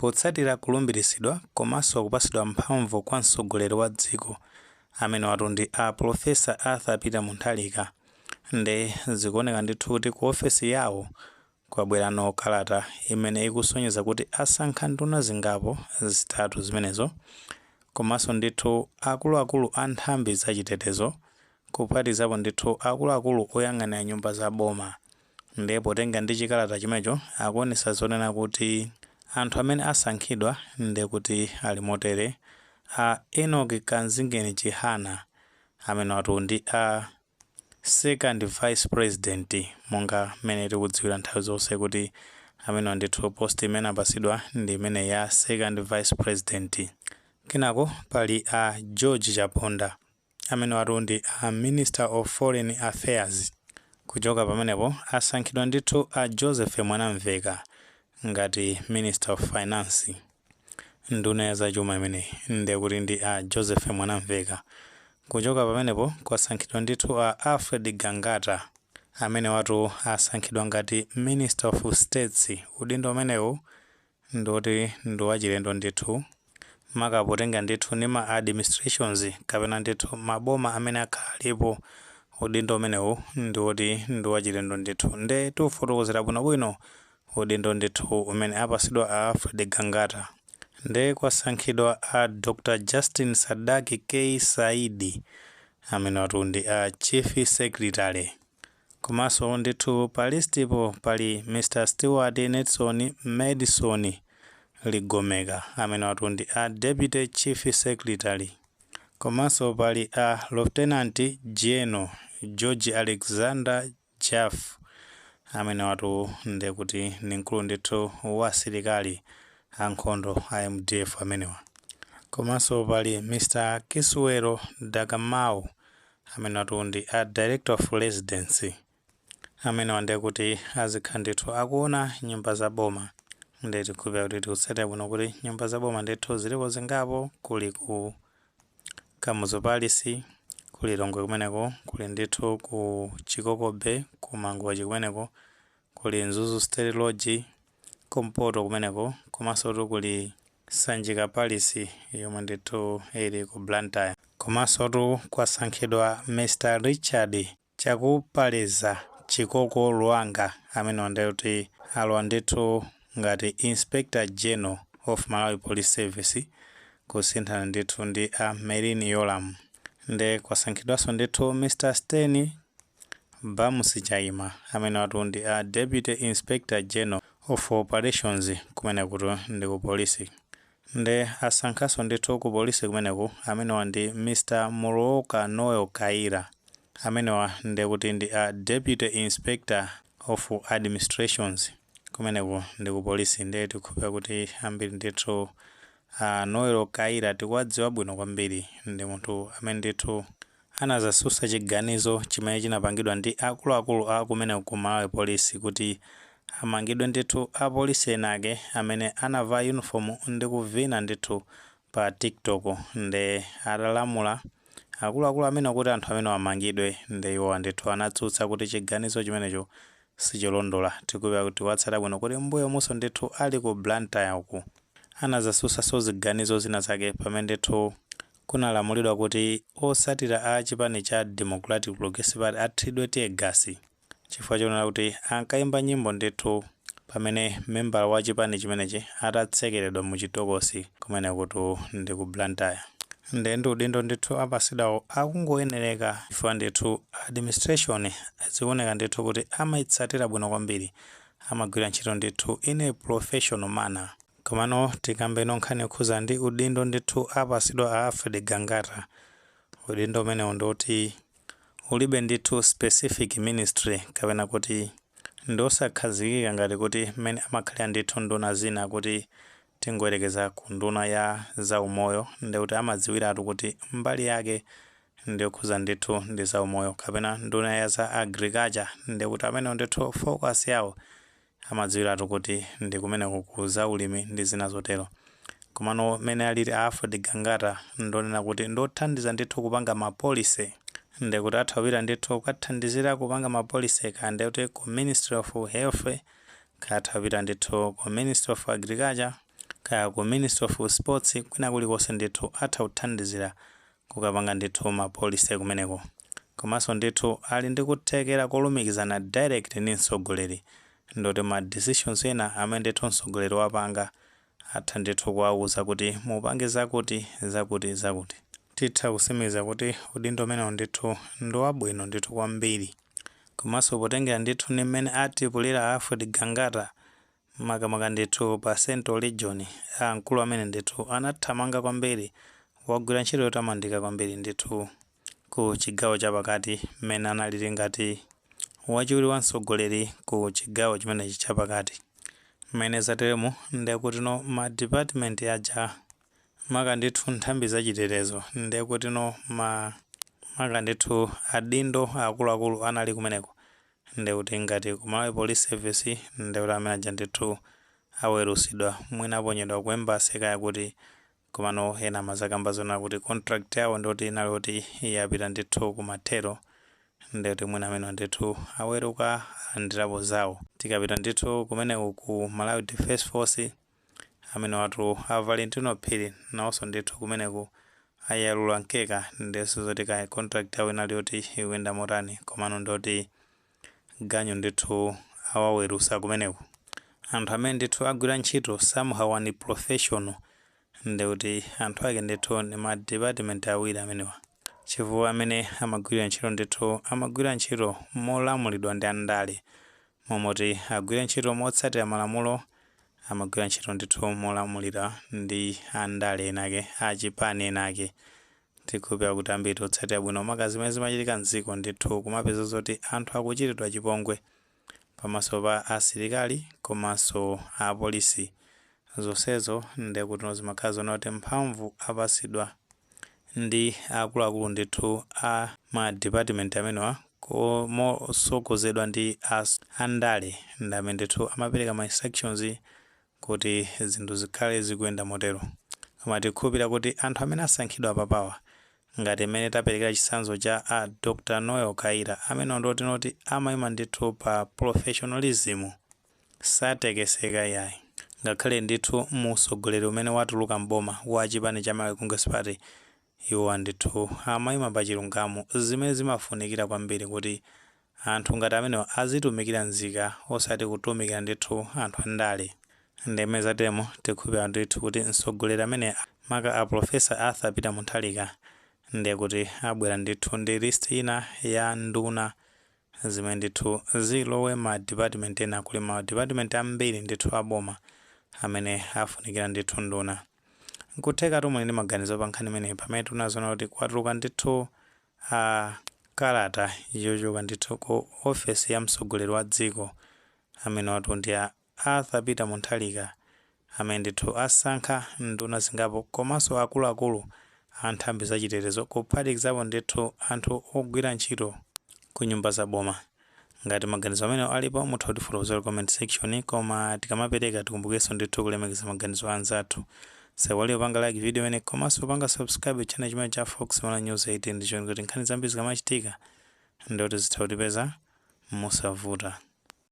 Potsatira kulumbiritsidwa komanso kupatsidwa mphamvu kwa mtsogoleri wa dziko, amene watu ndi a Professor Arthur Peter Mutharika, nde zikuoneka ndithu kuti ku ofesi yawo kwabwerano kalata imene ikusonyeza kuti asankha nduna zingapo, zitatu zimenezo, komanso ndithu akuluakulu a nthambi zachitetezo, kuphatikizapo ndithu akuluakulu oyang'anira nyumba za boma. Ndiye potenga ndi chikalata chimenecho, akuonesa zonena kuti anthu amene asankhidwa ndiye kuti ali motere: a Enoch Kanzingeni Chihana, amene watu ndi a Second Vice President, monga mmene tikudziwira nthawi zonse kuti amene ndithu post imene apasidwa ndi imene ya Second Vice President. Kenako pali a George Chaponda, amene watu ndi a Minister of Foreign Affairs. Kuchoka pamenepo, asankhidwa ndithu a Joseph Mwanamveka ngati Minister of Finance, nduna ya zachuma imeneyi, ndiye kuti ndi a Joseph Mwanamveka. Kuchoka pamenepo, kwasankhidwa ndithu a Alfred Gangata, amene watu asankhidwa ngati Minister of States. Udindo umenewu ndoti ndi wachilendo ndithu, maka potenga ndithu ndi ma administrations kapena ndithu maboma amene akhala alipo. Udindo umenewu ndi woti ndi wachilendo ndithu, nde tiufotokozera bwinobwino udindo ndithu umene apasidwa a Alfred Gangata. Nde kwasankhidwa a Dr Justin Sadaki K Saidi, amene watu ndi a Chief Secretary. Komanso ndithu pa listipo pali Mr Stewart Nelson Madison Ligomeka, amene watu ndi a Deputy Chief Secretary. Komanso pali a Lieutenant General George Alexander Jaff, amene watu ndiye kuti ndi mkulu ndithu wa asilikali ankhondo a MDF amenewa. Komanso pali Mr Kiswero Dakamau, amene watu ndi a Director of Residency, amenewa ndiye kuti azikhala ndithu akuona nyumba za boma. Ndiye tikukhulupirira kuti tikutsatira bwino kuti nyumba za boma ndithu zilipo zingapo. Kuli ku Kamuzu Palace ku Lilongwe kumeneko, kuli ndithu ku Chikoko Bay ku Mangochi kumeneko, kuli Mzuzu State Lodge kumpoto kumeneko, komanso kuli Sanjika Palace yomwe ndithu ili ku Blantyre. Komanso tu kwasankhidwa Mr Richard Chakupaleza Chikoko Luanga, amene ndiye kuti alowa ndithu ngati Inspector General of Malawi Police Service, kusinthana ndithu ndi a Merlyne Yolamu. Nde kwasankhidwanso ndithu Mr Sten Bamusi Chaima, amene watu ndi a Deputy Inspector General of Operations kumene kuti ndi ku polisi. Nde asankhanso ndithu ku polisi kumeneku, amenewa ndi Mr Mulowoka Noel Kaira, amenewa ndiye kuti ndi a Deputy Inspector of Administrations kumeneku ndi ku polisi. Ndiye tikukhulupirira kuti ambiri ndithu a Noel Kaira tikuwadziwa bwino kwambiri. Ndi munthu amene ndithu anazasusa chiganizo chimene chinapangidwa ndi akuluakulu a kumeneku ku Malawi Police kuti amangidwe ndithu apolisi ena ake amene anavala uniform ndi kuvina ndithu pa TikTok. Nde atalamula akuluakulu amene kuti anthu amene amangidwe, nde iwowa ndithu anatsutsa kuti chiganizo chimenecho sicholondola. Tikukhulupirira kuti watsata bwino kuti mbuyo muso ndithu ali ku Blantyre uku anazasusanso ziganizo zina zake pamene ndithu kunalamulidwa kuti osatira a chipani cha Democratic Progressive Party athiridwe tear gas chifukwa chonena kuti ankayimba nyimbo ndithu pamene membala wa chipani chimenechi atatsekeredwa mu chitokosi kumene kuti ndi ku Blantyre. Nde ndi udindo ndithu apasidwawo akungoyenereka, chifukwa ndithu administration zikuoneka ndithu kuti amayitsatira bwino kwambiri, amagwira ntchito ndithu in a professional manner. Komano tikambeno nkhani yokhuza ndi udindo ndithu apasidwa a Alfred Gangata. Udindo umenewu ndoti ulibe ndithu specific ministry kapena kuti ndiosakhazikika ngati kuti mmene amakhalira ndithu nduna zina, kuti tingoyerekeza ku nduna ya zaumoyo, ndikuti amadziwiratu kuti mbali yake ndiyokhuza ndithu ndi zaumoyo, kapena nduna ya za agriculture, ndikuti amene ndithu focus yawo amadziwiratu kuti ndi kumeneko ku zaulimi ndi zina zotero. Komano mmene alili a Alfred Gangata, ndonena kuti ndothandiza ndithu kupanga ma policy, ndikuti atha kupita ndithu kukathandizira kupanga ma policy, kaya ndikuti ku Ministry of Health, kaya atha kupita ndithu ku Ministry of Agriculture. Kaya ku Ministry of Sports, kwina kulikonse ndithu atha kuthandizira kukapanga ndithu ma policy kumeneko. Komanso ndithu ali ndi kuthekera kolumikizana direct ndi mtsogoleri, ndoti ma decisions ena amene ndithu mtsogoleri wapanga atha ndithu kuwauza kuti mupange zakuti, zakuti, zakuti. Titha kusimikiza kuti udindo umenewu ndithu ndi wabwino ndithu kwambiri. Komanso potengera ndithu ndi mmene atipulira Alfred Gangata, makamaka ndithu pa Central Region, mkulu amene ndithu anathamanga kwambiri, wagwira ntchito yotamandika kwambiri ndithu ku chigawo chapakati, mmene analili ngati wachiwiri wa mtsogoleri ku chigawo chimenechi chapakati. Mmene zateremu, ndekutino ma department aja, maka ndithu nthambi zachitetezo, ndekutino ma maka ndithu adindo akuluakulu anali kumeneko, ndekuti ngati ku Malawi Police Service, ndekuti amene aja ndithu awerusidwa, mwina aponyedwa ku embassy kaya kuti. Komano ena amazakamba zona kuti contract yawo ndoti inali kuti yapita ndithu kumathero, ndekuti mwina amene ndithu aweruka, alandirapo zawo. Tikapita ndithu kumeneku ku Malawi Defence Force, amene watu a Valentino Phiri nawonso ndithu kumeneku ayalula mkeka. Ndeso zoti kaya contract yawo inali yoti ikuyenda motani, komano ndoti ganyu ndithu awawerusa kumeneku. Anthu amene ndithu agwira ntchito somehow and professional, ndekuti anthu ake ndithu ndi ma department awiri amenewa, chifukwa amene amagwira ntchito ndithu amagwira ntchito molamulidwa ndi andale, momoti agwire ntchito motsatira malamulo, amagwira ntchito ndithu molamulira ndi andale enake, achipani enake. Tikukhulupirira kuti ambiri totsatira bwino maka zimene zimachitika mdziko ndithu, kumapeza zoti anthu akuchitidwa chipongwe pamaso pa asilikali komanso apolisi. Zonsezo ndekuti zimakhala zona kuti mphamvu apasidwa ndi akuluakulu ndithu a ma department amenewa, mosogozedwa ndi andale, ndi amene ndithu amapereka ma instructions kuti zinthu zikhale zikuyenda motero. Koma tikukhulupirira kuti anthu amene asankhidwa papawa, ngati mmene taperekera chitsanzo cha a Dr Noel Kayira, amene ndotinoti amayima ndithu pa professionalism, satekeseka yayi. Ngakhale ndithu musogoleri umene watuluka mboma wa chipani cha Malawi Congress Party, iwowa ndithu amayima pa chilungamo, zimene zimafunikira kwambiri kuti anthu ngati amenewa azitumikira nzika, osati kutumikira ndithu anthu andale. Ndeme zatemo, tikukhulupirira ndithu kuti mtsogoleri amene, maka a Professor Arthur Peter Mutharika, ndiye kuti abwera ndithu ndi list ina ya nduna zimene ndithu zilowe ma department ena. Kuli ma department ambiri ndithu aboma amene afunikira ndithu nduna. Nkutheka muli ndi maganizo pa nkhani imeneyi, pamene tinazona kuti kwatuluka ndithu a kalata yochoka ndithu ku ofesi ya mtsogoleri wa dziko, amene watu ndi a Arthur Peter Mutharika, amene ndithu asankha nduna zingapo komanso akuluakulu a nthambi zachitetezo, kuphatikizapo ndithu anthu ogwira ntchito ku nyumba za boma. Ngati maganizo amenewo alipo, mutha kutifotokozera comment section. Koma tikamapereka, tikumbukenso ndithu kulemekeza maganizo anzathu. Saiwale kupanga like video imene komanso kupanga subscribe channel chimene cha Fox Malawi News 18, ndicho kuti nkhani zambiri zikamachitika ndoti zitha kutipeza mosavuta.